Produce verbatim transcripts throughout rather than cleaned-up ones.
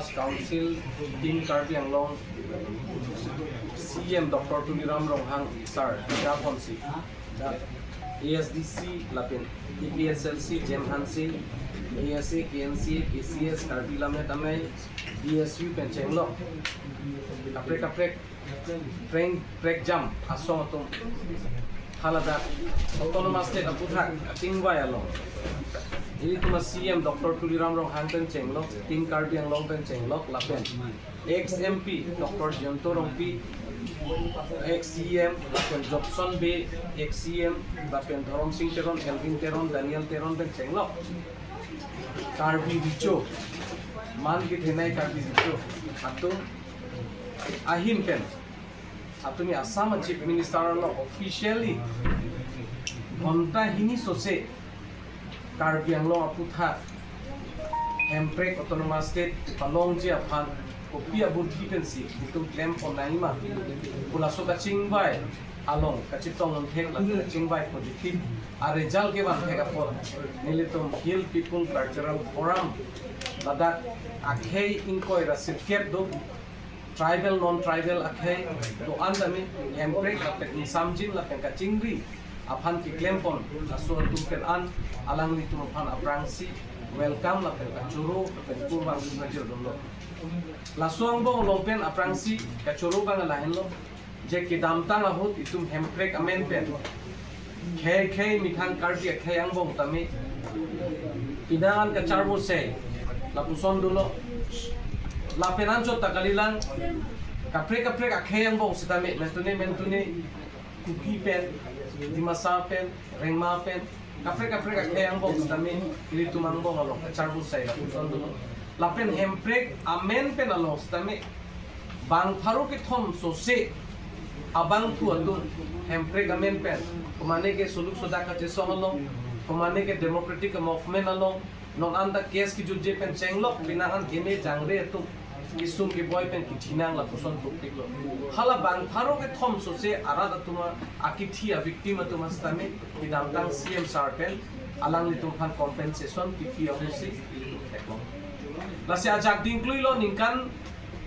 Council, Team Karbi Anglong, C E M Doctor Tuliram Ronghang sir, Japonsi, A S D C lapen A P H L C, Jem Hanse, A S A, K N C A, K C S, Karbi Lammet Amei, D S U pen chenglok kaprek kaprek preng prekjam asong atum haladak Autonomous State aputhak kachingvai along ilitum a C E M Doctor Tuliram Ronghang pen chenglok, Team Karbi Anglong pen chenglok, lapen ex M P Doctor Jayanta Rongpi, ex C E M, lapen Jobson Bey, ex C E M, lapen Dhorom Sing Teron, Elwin Teron, Daniel Teron pen chenglok Karbi Recho, man kethenei Karbi Recho atum ahin pen atumi Assam a Chief Minister along officially ghonta hini sose Karbi Anglong aputhak hemprek Autonomous State palongji aphan kopi abuthi pensi itum klempon nangji ma pu laso kachingvai along kachetong thek lapen kachingvai positive a result kevan thek apot nelitum Hill People Cultural Forum ladak akhei ingkoi ra sirkep do, tribal, non-tribal akhei do-an tame hemprek lapen ingsamjin lapen kachingri aphan keklempon laso atum pen an alanglitum aphan aphrangsi welcome lapen kachoro lapen kurvangthu pajirdulo. Laso angbong along pen aphrangsi kachoro abang lahenlo, je kedamtang ahut itum hemprek amen pen khei khei methang Karbi akhei angbong tame pinangan kacharvo sei lapuson dolo. Lapen anchot ta kalilang, kaprek kaprek akhei angbong sitame mentune mentune Kuki pen, Dimasa pen, Rengma pen, kaprek kaprek akhei angbong sitame ilitum angbong along kacharvo sei lapuson dolo. Lapen hemprek amen pen along sitame bang pharo kethom sose abangphu atum hemprek amen pen, komane ke suluk sodak kachesong along, komane ke democratic movement along, non anta case kejutje pen chenglok, pinangan keme jangre atum kesung keboi pen kethinang lapuson thukpiklo. Hala bang pharo kethom sose arat atum a, akithi a victim atum a sitame kedamtang C M sir pen alanglitum aphan compensation kipi ahutsi ilitum theklong. Lasi ajak dingkluilo, ningkan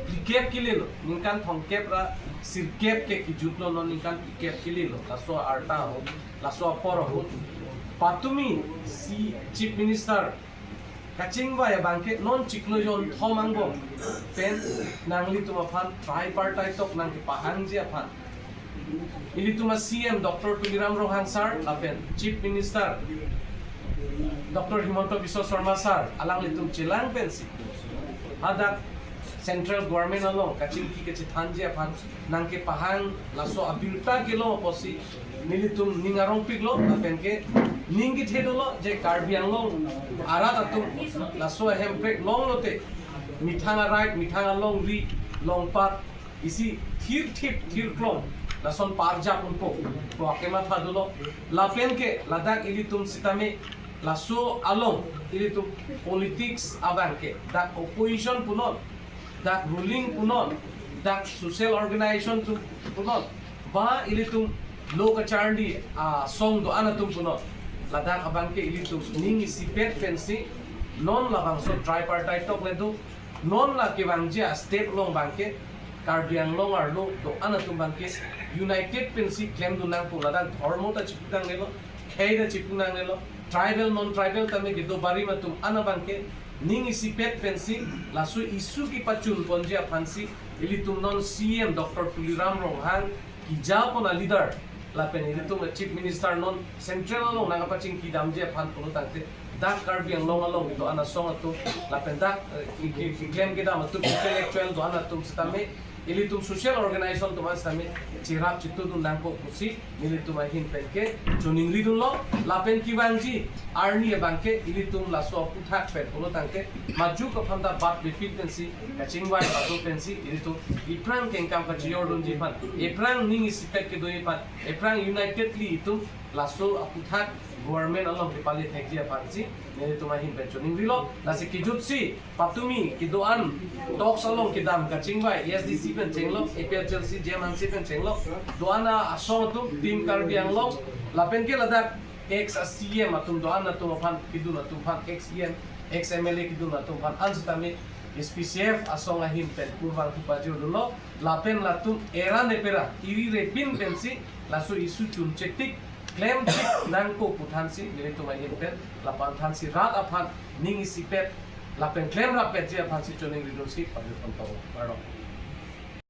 phlikep kelelo, ningkan thomkep ra sirkep ke kejutlo, non ningkan phlikep kelelo, laso arta ahut, laso apor ahut. Patumi si Chief Minister kachingvai abangke non chiklo jonthom angbong pen nanglitum aphan tripartite talk nangkepahangji aphan ilitum a C M Doctor Tuliram Ronghang sir lapen Chief Minister Doctor Himanta Biswa Sarma sir alanglitum chelang pensi hadak central government along kachingki kachethanji aphan nangkepahang laso abirta kelong apotsi nelitum ning arongpiklo, lapen ke ning kethe dolo je Karbi Anglong arat atum laso ahemprek longlote methang a right, methang alongri, longpat isi thirthip thirklong lason parjap unpo pu akematha dolo. Lapen ke ladak ilitum sitame laso along ilitum politics abangke dak opposition punon, dak ruling punon, dak social organization atum punon, ba ilitum lo kacharli asong do-an atum punon, ladak abangke ilitum ning isipet pensi non labangso tripartite talk le do, non la kevangji a step along abangke Karbi Anglong arlo do-an atum abangke united pensi klemdun nangpo. Ladak dhormo ta chipu nangnelo, khei ta chipu nangnelo, tribal non-tribal tame kedo barim atum an abangke ning isipet pensi laso issue kepachunponji aphansi ilitum non C M Doctor Tuliram Ronghang kejapon a leader lapen ilitum a Chief Minister non central along nangkapachingkidamji aphan pulo tangte dak Karbi Anglong along do-an asong atum lapen dak, eh, ke, ke, keklem kedam atum intellectual do-an atum sitame ilitum social organization atum an sitame cherap chetudun nangpo pusi nelitum ahin pen ke choningridunlo. Lapen kevangji arni abangke ilitum laso aphuthak pen pulo tangte majok aphan ta bat bepit pensi kachingvai pado pensi ilitum ephrang kengkam kachejordunji aphan, ephrang ning isipet kedoji aphan, ephrang unitedly itum laso aphuthak government along kepale thekji aphansi nelitum ahin pen choningrilo. Lasi kejutsi patumi kedo-an talks along kedam kachingvai A S D C pen chenglok, A P H L C Jem Hanse pen chenglok, do-an asong atum Team Karbi Anglong lapen ke ladak ex a C M atum do-an atum aphan kedun atum aphan, ex E M, ex M L A kedun atum aphan an sitame S P C F asong ahin pen kurvangthu pajir dunlo, lapen latum era nepera iri repin pensi laso issue chun chektik klem tik nangkok puthansi nelitum ahin pen laphan thansi rat aphan ning isipet lapen klem rapetji aphansi choningri dunsi pajir pon tong. Kardom.